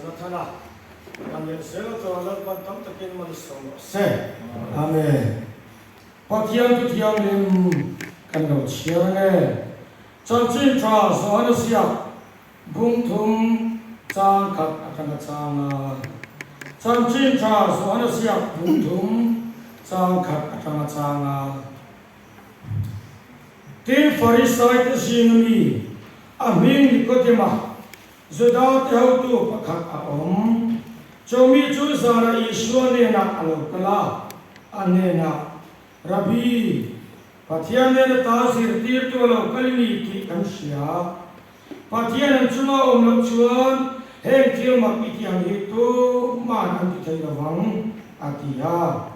Jonathana kan leh zel aṭanga Lalpan tam takin malsawm rawh se. Amen. Pathian thu thianghlim kan lo chhiar ange. Chanchin tha Johana ziak bung thum chang khat atanga chang a. Chanchin tha Johana ziak bung thum chang khat atanga chang a. Tin, Farisaite zinga mi a hming Nikodema, Judate hotu pakhat a awm. Chu mi chu zanah Isua hnenah a lo kal a, a hnenah, Rabbi, Pathian hnena ta zirtirtu a lo kal i ni tih kan hria. Pathian an chunga awm loh chuan heng thil mak i tih ang hi tuman an ti thei lo vang, a ti a.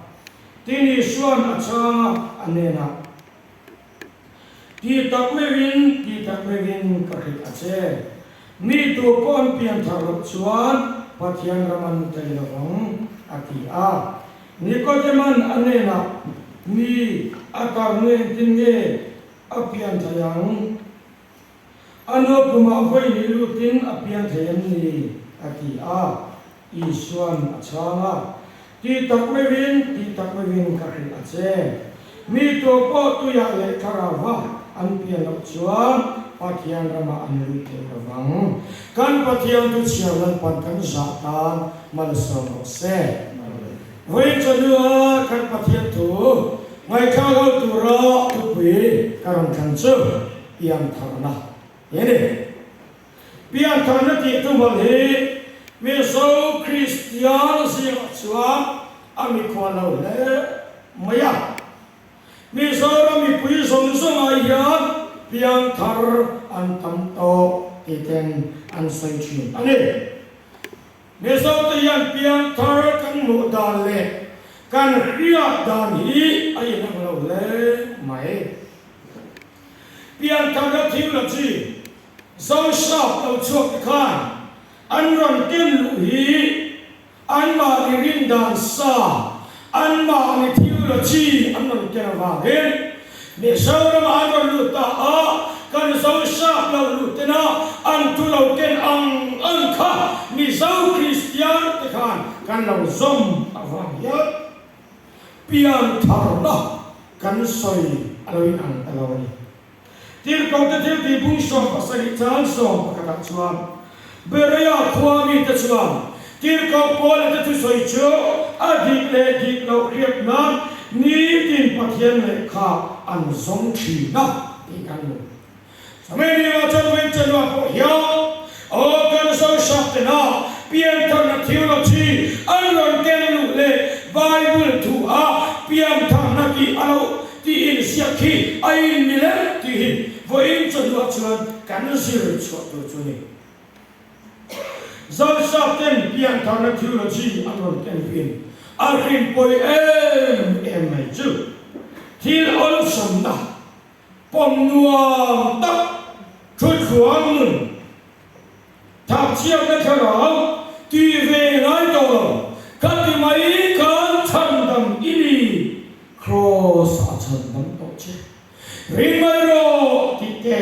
Tin, Isua'n a chhang a, a hnenah, Ti tak meuhin, ti tak meuhin ka hrilh a che. Mi tu pawh an pian thar loh chuan Pathian ram an hmu thei lo vang, a ti a. Nikodema'n a hnenah, Mi a tar nu engtin nge a pian thei ang? A nu pumah vawi nih lutin a piang thei em ni? a ti a. Isua'n a chhang a, Ti tak meuhin, ti tak meuhin ka hrilh a che. Mi tuah pawh tuiah leh thlarauva an pian loh chuan Pathian ramah an lut thei lo vang. Kan Pathian thu chhiar Lalpan kan zah tan malsawm rawh se. Vawiin chawhnua kan Pathian thu ngaihthlak ho tura thupui ka rawn thlan chu. Piantharna hi a ni. Piantharna tih thumal hi Mizo Kristian zingah chuan a mikhual lo hle mai a. Mizoram mipui zawng zawngah hian piangthar an tam tawh tih ten an sawi thin a ni. Mizote hian piangthar kan hmuh dan leh kan hriat dan hi a inang lo hle mai. Piantharna theology Zosap lo chhuak te khan an rawn ken luh hi anmahni rin dan sa, anmahni theology an rawn ken avangin Mizoramah an rawn lut ta a, kan Zosap lo lut tena an thu lo ken ang ang kha Mizo Kristian te khan kan lo zawm avang hian Piantharna kan sawi a lo inang ta lo a ni. Tirhkohte thil tih bung 17 chang 11 ah chuan Berea khua mite chuan Tirhkoh Paula te thusawi chu a dik leh dik loh hriat nan nitin Pathian lehkha an zawng thin a tih kan hmu. Chumini chuan Winchenua pawh hian aw kan Zosap tena piantharna theology an rawn ken luh leh Bible thu a piantharna tih a lo tih inziak hi a inmil em tih hi vawiin chawhnuah chuan kan zir chhuah tur chu a ni. Zosap ten piantharna theology an rawn ken luhin a hrin pawi em em mai chu thil awlsamna Pawm nuam tak thutthluang nun thakchhiatna thlarau ti ve ngai tawh lo ka ti mai khan chhandam i ni Kraws ah chhandam tawh che ring mai rawh tih te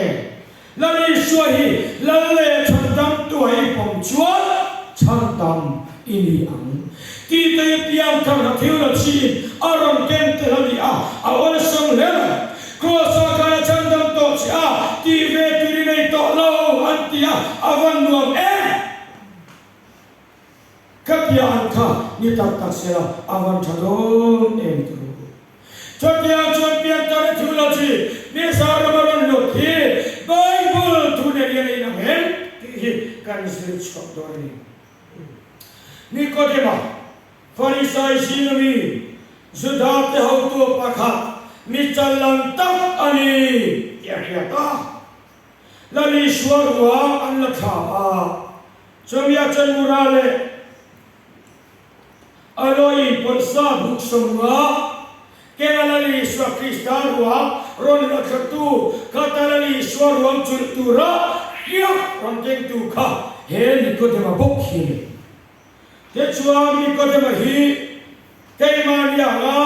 Lal Isua hi Lal leh chhandam tu a i pawm chuan chhandam i ni ang tih te i piangtharna thil la chhin a rawn ken tel a ni a, a awlsam hle mai. Kraws-ah khan a chhandam tawh che a, tih ve tur i nei tawh lo an ti a, a van nuam em? Ka tia an kha ni tak tak sela a van tha dawn em ti rawh u. Chutiang chuan pianthar i thu lo chi Mizoram a rawn lut hi Bible thu nen hian a inang em tih hi kan zir chhuak dawn a ni. Nikodema, Farisai zinga mi, Judate hotu pakhat mi challang tak a ni tih a hriat a. Lal Isua ruang an la thla a, chumi a chanmura leh a lawiin pawisa buk 50 keng a Lal Isua Krista ruang rawn la thlatu kha ta Lal Isua ruang chulh tura hriak rawn kengtu kha he Nikodema bawk hi a ni. Tichuan Nikodema hi keimahni anga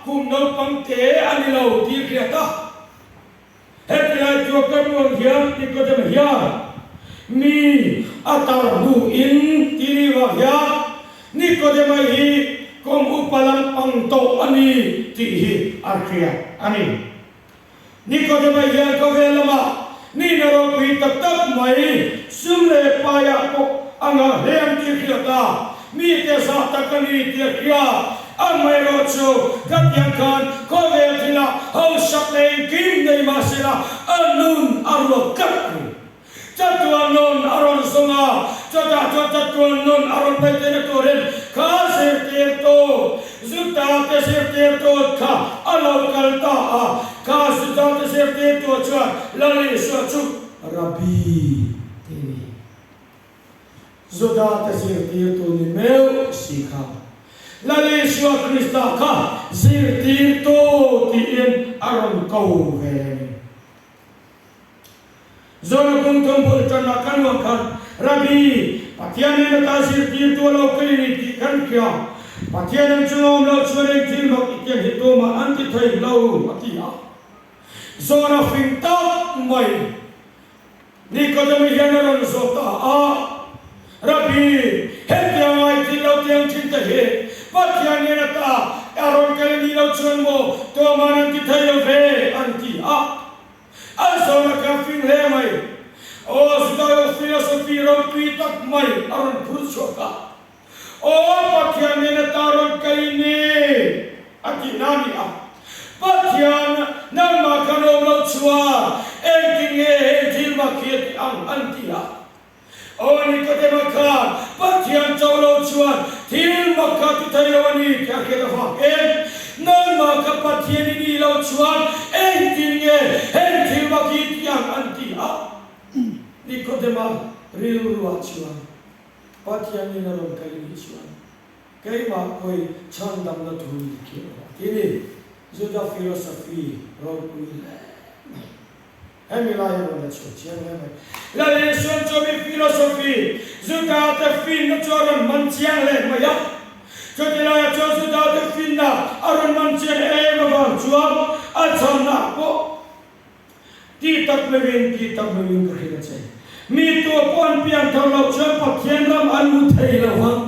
kum naupang te a ni lo tih hriat a. Heti lai chu ka ruang hian Nikodem hian mi a tar hnuin ti ni va. Nikodema hi kum upa lampang tawh a ni tih hi a hria a ni. Nikodema hian khawvel lamah nihna ropui tak tak mai sum leh paiah pawh a ngah hle ang tih hriat a, mite zah tak a ni tih a hria. Amaherawhchu, khatiang khan khawvel thilah hausak leh engkim nei mah sela a nun a ruak tlat a ni. Chatuan nun a rawn zawng a, chutah chuan chatuan nun a rawn neih theihna turin kha zirtirtu, Juda-te zirtirtu kha a lo kal ta a. Kha Juda-te zirtirtu chuan Lal Isua chu Rabbi tih a ni. Juda-te zirtirtu ni meuh si kha Lal Isua Krista kha zirtirtu tiin a rawn ko ve a ni. Zawna kawng thawm bul tanna kan uang khan, Rabbi, Pathian nen ata zirtirtu a lo kal i ni tih kan hria. Pathian an chunga awm loh chuan eng thil mak i tiang hi tumah an ti thei lo, a ti a. Zawna fing tak mai Nikodemi hian a rawn zawt ta a, Rabbi, hetiang ngai thil lo tiang thin te hi Pathian nen ata a rawn kal i nih loh chuan maw tumah an ti thei lo ve, an ti a. An zawhna kha fing hle mai. Aw Judaio philosophy ropui tak mai a rawn phur chhuak a. Aw Pathian nen ata rawn kal i ni a tihna a ni a. Pathian nangmah khan awm loh chuan engtin nge heng thil mak hi a tih ang an ti a. Aw Nikodema khan Pathian cho lo chuan thil mak kha ti thei lo a ni tih a hriat avang em? Nangmah kha Pathian i nih loh chuan engtin nge heng thil mak hi ti ang an ti a? Nikodema rilruah chuan Pathianin a rawn kal i nih chuan keimah pawi chhandamna thu i khirh rawh a ti a ni. Juda philosophy ropui hle mai. Hemi lai a rawn la chhuak chiang hle mai. Lal Isuan chu mi philosophy, Juda-te finna chu a rawn man chiang hle mai a. Chuti laiah chuan Juda-te finna a rawn man chian em avang chuan a chhanna pawh ti tak meuhin ti tak meuhin ka hrilh a che. Mi tu pawh an pian thar loh chuan Pathian ram an hmu thei lo vang.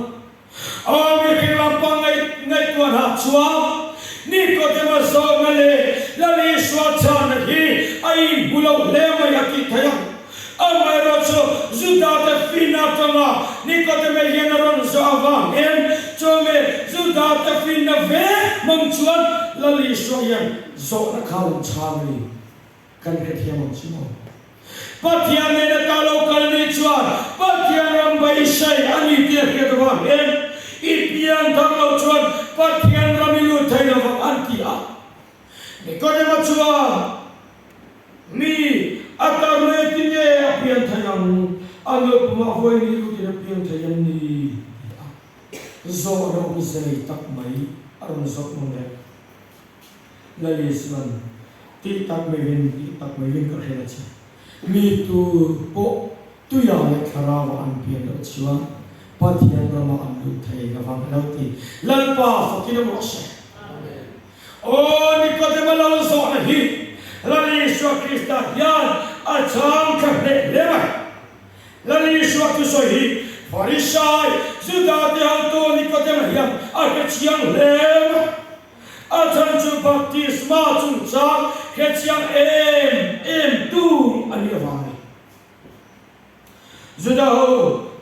Aw mihring lampang ngaihtuahna chuan Nikodema zawhna leh Lal Isua chhanna hi a inhmu lo hle mai a tih theih ang. Amaherawhchu Juda-te finna atanga Nikodema hian a rawn zawh avangin chumi Juda-te finna vek hmang chuan Lal Isua hian zawhna kha a rawn chhang a ni. Kan hrethiam ang chu maw? Pathian nen ata lo kal ni chuan Pathian ram beisei a ni tih a hriat avang hian i pian thar loh chuan Pathian ram i lut thei lo vang an ti a. Nikodema chuan, Mi a tar lo engtin nge a pian theih ang? A nupumah huai ni lutin a pian thei em ni? ti a zawhna awmze nei tak mai a rawn zawh nawn leh. Lali chuan, Tih tak maiin, tih tak maiin ka hria che. Mi tu pawh tuia leh thlarauah an pian loh chuan Pathian ramah an lut thei lo vang a lo ti. Lalpa fakin awm rawh se. Aw Nikodema lo zawhna hi Lal Isua Krista hian a chhang tha hle hle mai. Lal Isua thusawi hi Farisai, Juda te hotu Nikodema hian a hrechiang hle mai. A chhan chu baptisma chungchang hrechiang em em tu a nih avang a ni. Juda ho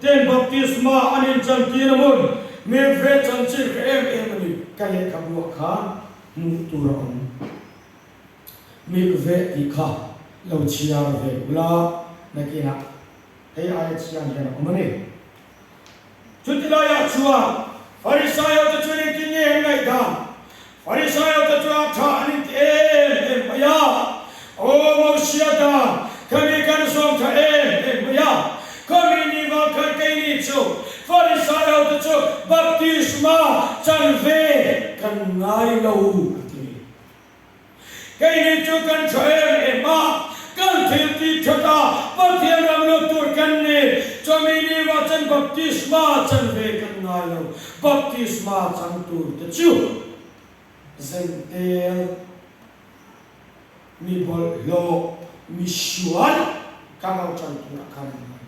ten baptisma an inchantir a hmun Mikve chanchin hre em em a ni. Ka lehkhabu ah khan hmuh tur a awm. Mikve tih kha lo chhiar ve ula nakinah hei aia chiang hian a awm a ni. Chuti laiah chuan Farisaihote chuan engtin nge an ngaihdan? Farisaihote chuan a tha an inti em em mai a, Aw Mosia dan, khami kan zawm tha em em mai a, khami ni vang khan keini chu Farisaihote chu baptisma chan ve kan ngai lo a ti. Keini chu kan tha em em a, kan thil tih that a, Pathian ram lut tur kan ni. Chumi ni va chan baptisma chan ve kan ngai lo. Baptisma chang tur te chu Zentel, mi bawlhhlawh, mi sual kan lo chan tur a khan an ngai.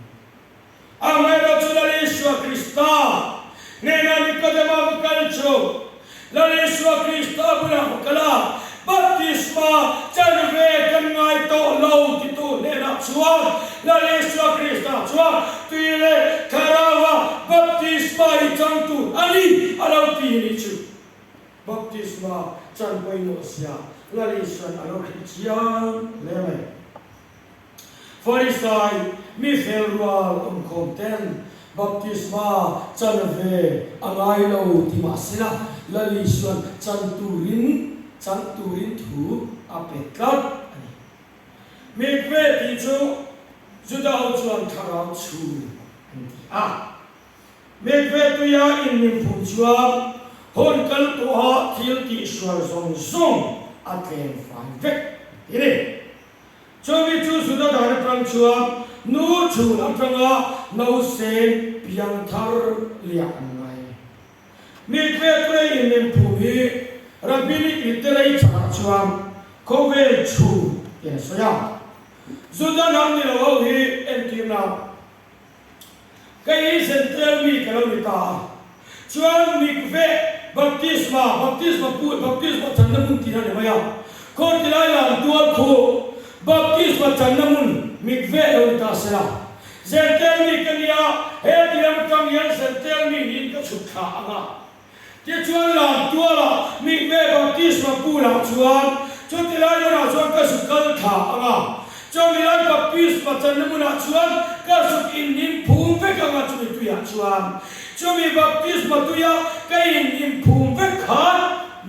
Amaherawhchu Lal Isua Krista hnena ni. Lal Isua Krista bulah ka kal a, baptisma chan ve kan ngai tawh lo titu hnenah chuan Lal Isua Krista chuan tui leh Thlarauva baptisma i chang tur a ni a lo ti a nih chu. Baptisma chan pawimawh zia Lal Isuan a lo hrilh chiang hle mai. Farisai mi fel rual awmkhawm ten baptisma chan ve a ngai lo ti mah sela, Lal Isuan chan turin chan turin thu a pe tlat a ni. Mikveh tih chu Juda ho chuan thlarau chhun an ti a. Mikveh tuia inhnim phum chuan hun kal tawha thil tihsual zawng zawng a tlem fai vek an ti a ni. Chumi chu Juda dan atang chuan nu chhun atanga nausên piang thar liah an ngai. Mikveh tuai innem phum hi Rabbinic literature-ah chuan khawvel chhun tih an sawi a. Juda hnam ni lo ho hi entirna Kei hi Zentail mi ka lo ni ta a, chuan mikveh baptisma, baptisma pu, baptisma channa hmun tih a ni mai a, khaw tilai lam tual khu baptisma channa hmun mikveh lo ni ta se la, Zentail mi ka nia, he ti lam atang hian Zentail mi niin ka chhuk thla ang a. Tichuan lam tuala mikveh baptisma pulah chuan chuti lai hmunah chuan ka zuk kal thla ang a, chumi lai baptisma channa hmunah chuan ka zuk inhnim phum vek ang a, chumi tuiah chuan chumi baptisma tuia ka inhnim phum vek khan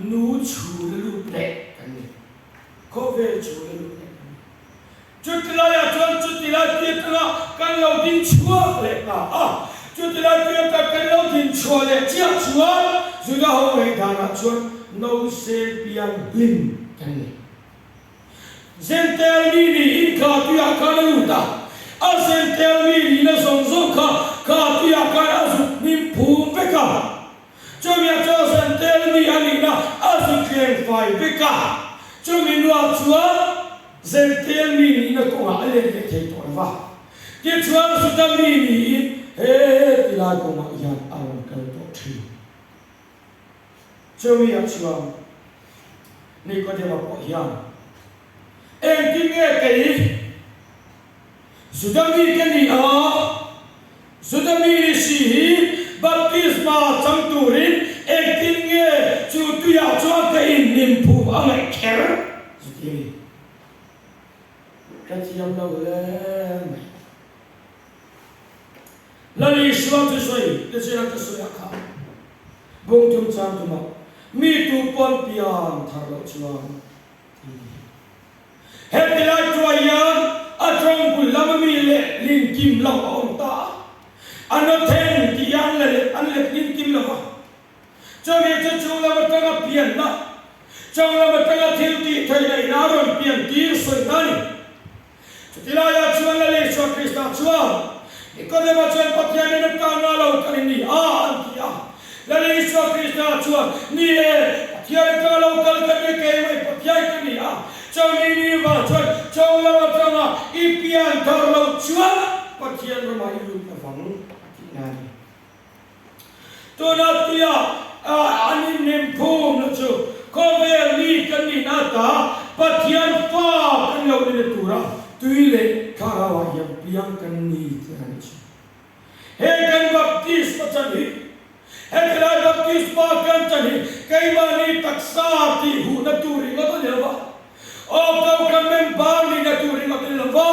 nu chhul a lut leh kan ni. Khawvel chhul a lut leh kan ni. Chuti laiah chuan chuti lai tui atanga kan lo ding chhuak leh ta a. Chuti lai tui atanga kan lo din chhuah leh chiah chuan Juda ho ngaihdanah chuan nausên piang hlim kan ni. Zentail mi niin kha tuiah khan a lut a, a zentail mi nihna zawng zawng kha kha tuiah khan a zuk hnim phum vek a. Chumi chuan Zentail mi a nihna a zuk tleng fai vek a, chumi nuah chuan Zentail mi nihna kawngah a let leh thei tawh lo va. Tichuan Juda mi niin he tilai kawngah hian a rawn kal tawh thin. Chumi ah chuan Nikodema pawh hian, Engtin nge kei Juda mi ka ni a, Juda mi ni si hi baptisma chang turin engtin nge chu tuiah chuan ka inhnim phum a ngaih kher? Chuti a ni. Ka thiam lo hle mai. Lal Isua thusawi te zira ka sawi ah kha bung thum chang tumah mi tu pawn pian thar loh chuan ti a ni. Heti lai tuai hian a tawng bul lama mi leh lin kim lo a awm ta a, a nawthen tih hi an la let an let lin kim lo va. Chumi chu chung lam atanga pianna, chung lam atanga thil tih theih neihna a rawn pian tir sawi ta a ni. Chuti laiah chuan Lal Isua Krista chuan, Nikodema chuan Pathian in atana lo kal i ni a, an ti a. Lal Isua Krista chuan, Ni e, Pathian atanga lo kal ka ni, keimah i Pathian ka ni a. Chawlhni ni vang chuan chawng lam atanga i pian thar lo chuan Pathian ramah i lut avang a tihna a ni. Tuna tuia an inhnem phumna chu khawvel mi kan nihna ata Pathian fa kan lo ni na tura tui leh thlarauah hian piang kan ni tih a ni thin. He kan baptisma chan hi, he tilai baptisma kan chan hi keimahni taksa tih huhna tur ringawt a ni lo va, Aw Kohhran member nihna tur ringawt a ni lo va,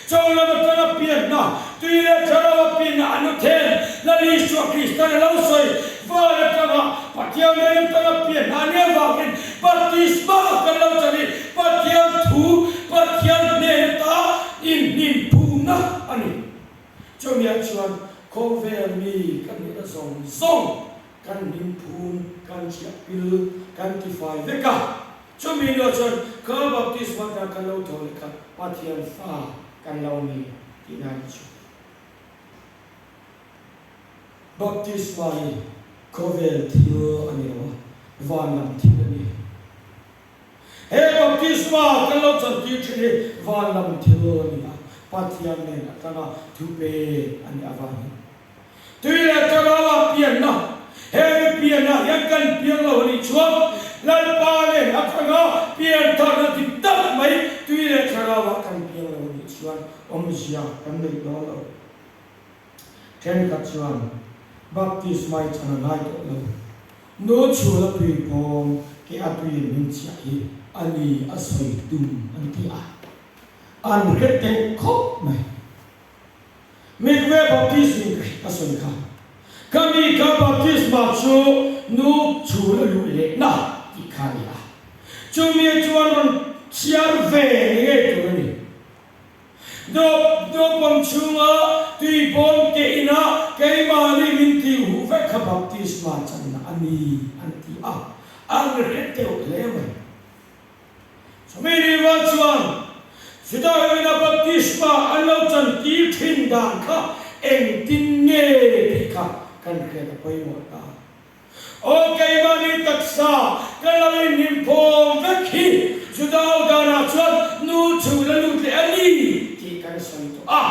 Chawng lam atanga pianna, tui leh thlarau a pianna a nu then, Lal Isua Kristan a lo sawi, van atanga Pathian nen atanga pianna a nih avangin baptisma kan lo chan hi Pathian thu, Pathian hnen ata inhnim phumna a ni. Chumiah chuan khawvel mi kan nihna zawng zawng kan hnim phum, kan chiah pil, kan tifai vek a. Chumi hnuah chuan kha baptisma ta kan lo thaw leh kha Pathian fa kan lo ni tihna a ni chu. Baptisma hi khawvel thil a ni lo a, van lam thil a ni. He baptisma kan lo chantir thin hi van lam thil a ni a, Pathian nen atanga thupek a nih avangin. Tui leh Thlarau-ah pianna, he mi pianah hian kan piang lo a ni. Thlarauah kan piang lo nih chuan awmzia kan nei dawn lo. Thenkhat chuan baptisma i chan a ngai tawh lo. Nu chhul a tui pawm ke a tuiin min chiah hi a ni a sawi tum an ti a, an hre teh khawp mai. Mikve baptism ka sawi kha, ka mi ka baptisma chu nu chhul a luh lehna tih kha a ni a, chumi chuan rawn chhiar ve ni ngei tur a ni. Naupang chhunga tui bawm ke ina keimahni min tih huh vek kha baptisma channa a ni an ti a, an hre teuh hle mai. Chumi ni rual chuan Juda hoina baptisma an lo chan tir thin dan kha engtin nge tih kha kan hriat a pawimawh ta. Aw keimahni taksa ka lo inhlimphawm vek hi Judao danah chuan nu chhul a lut leh a ni tih kan sawi tawh a.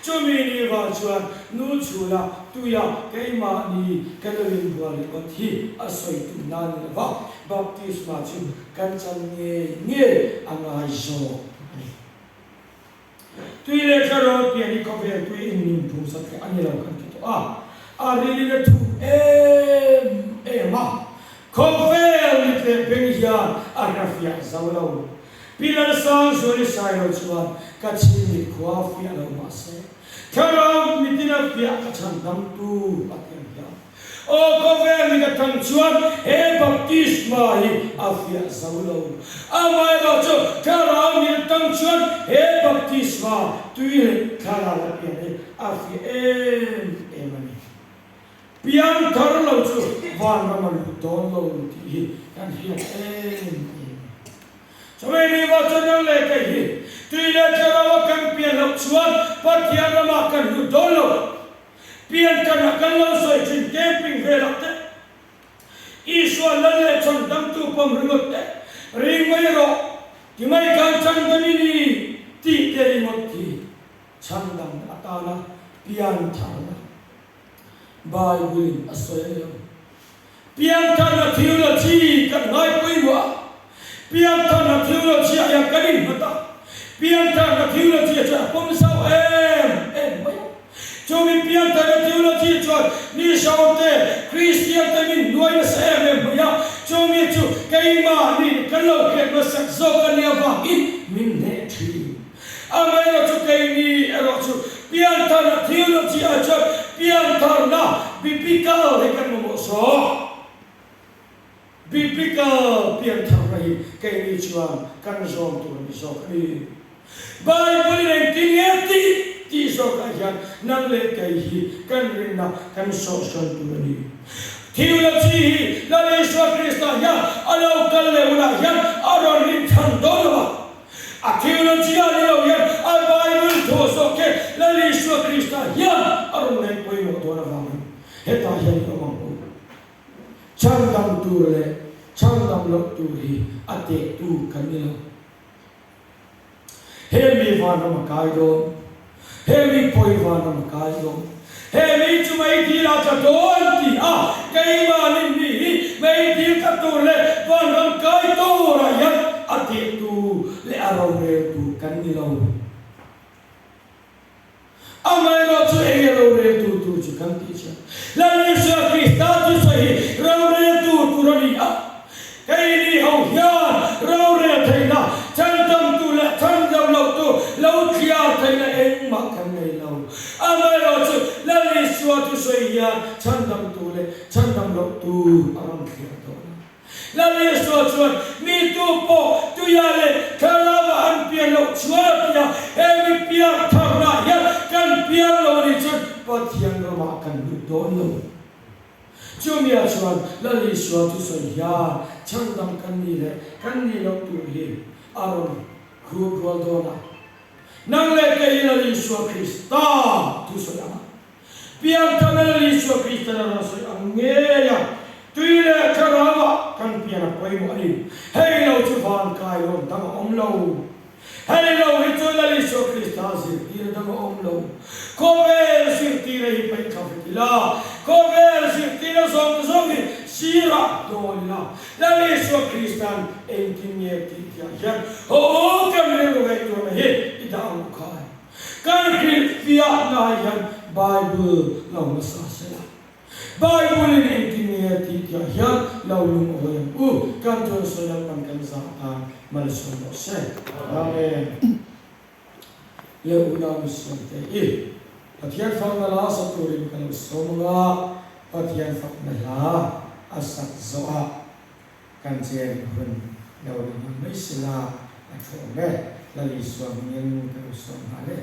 Chumi ni vang chuan nu chhula tuia keimahni ka lo inbual ringawt hi a sawi tum nan ni lova, baptisma chu kan chan ngei ngei a ngai zawk a ni. Tui leh thlarau pian hi khawvel tui in min phum sat kha a ni lo kan ti tawh a, a rilin a thuk em em a, khawvel mit leh beng hian a hrafiah zo lo. Pi Lalsangzuali Sailo chuan ka chhim mit khua fiah lo mahse, thlarau mitin a fiah ka chhan damtu a ti ang hian. Aw khawvel mit atang chuan he baptisma hi a fiah zo lo. Amaherawhchu thlarau mit atang chuan he baptisma tui leh thlarau a pian hi a fiah em em a ni. Piang thar lo chu vanram a lut dawn lo tih hi kan hriat em em a ni. Chumi ni va chu nang leh kei hi tui leh thlarau a kan pian loh chuan Pathian ramah kan lut dawn lo. Pian karah kan lo sawi thin camping velah te, Isua lal leh chhan damtu pawm ringawt te, ring mai rawh, ti mai khan chhandam i ni tih te ringawt hi chhandam atana pian tharna Bible-in a sawi a ni lo. Pian tharna theology kan ngai pawimawh a, pian tharna theology ah hian kan innghat a, pian tharna theology ah chuan a pawm zau em em mai a. Chumi pian tharna theology chuan Mizote, Kristian te min hnuai nasa em em mai a, chumi chu keimahni kan lo hriat hmasak zawk a nia vangin min hneh thin. Amaherawhchu keini erawh chu piantharna theology ah chuan piantharna biblical hi kan mamawh zawk. Biblical piantharna hi keini chuan kan zawm tur a ni zawk a ni. Bible in engtin nge tih tih zawkah hian nang leh kei hi kan rinna kan sawhsawn tur a ni. Theology hi Lal Isua Krista hian a lo kal leh hunah hian a rawn rinchhan dawn lo a. A theology a ni lo hian a Bible thu zawk khi Lal Isua Krista hian a rawn ngaih pawimawh dawn avangin hetah hian i awm ang u. Chhandam tur leh chhandam loh tur hi a tehtu kan ni lo. He mi vanram a kai dawn. He mi pawi vanram a kai dawn. He mi chu meidil ah tla dawn ti a, keimahni mi hi meidil tla tur leh vanram kai turah hian a tehtu leh a roreltu kan ni lo. Amaherawhchu eng nge roreltu tur chu kan tih chiah? Lal Isua Krista thusawi hi roreltu tur a ni a. Keini ho hian rorel theihna, chhandamtu leh chhandam lohtu lo thliar theihna engmah kan nei lo. Amaherawhchu Lal Isua thusawi hian chhandamtu leh chhandam lohtu a rawn thliar dawn a. Lal Isua chuan, Mi tu pawh tuia leh thlarauah an pian loh chuan a ti a, he mi piang tharna hian kan piang lo a nih chuan Pathian ramah kan lut dawn lo. Chumia chuan Lal Isua thusawi hian chhandam kan nih leh kan nih loh tur hi a rawn khup rual dawn a. Nang leh kei hi Lal Isua Krista thusawi ang a, pianthana Lal Isua Kristan a rawn sawi ang ngei a, tui leh thlarauah kan pian a pawimawh a ni. Hei lo chu van kai rawn dang a awm lo. Hei lo hi chu Lal Isua Krista zirtir dang a awm lo. Khawvel zirtira hi paih thla vek ila, khawvel zirtira zawng zawng hi Sirah dawn ila, Lal Isua Kristan engtin nge tih tihah hian haw aw kan rilru ngaihtuahna hi i dah ang u khai. Kan hrilhfiahna hian Bible lo hmasa sela. Bible in engtin nge tih tihah hian lo lungawi ang u. Kan chuan sawi lalpan kan zah atan malsawm rawh se. Amen. Le unau misualte i Pathian fakna hla sa turin ka lo sawm ang a, Pathian fakna hla a sak zawh ah kan chen hun lo la nghal mai sela a thu awm e. Lal Isua hmingin ka lo sawm nghal e.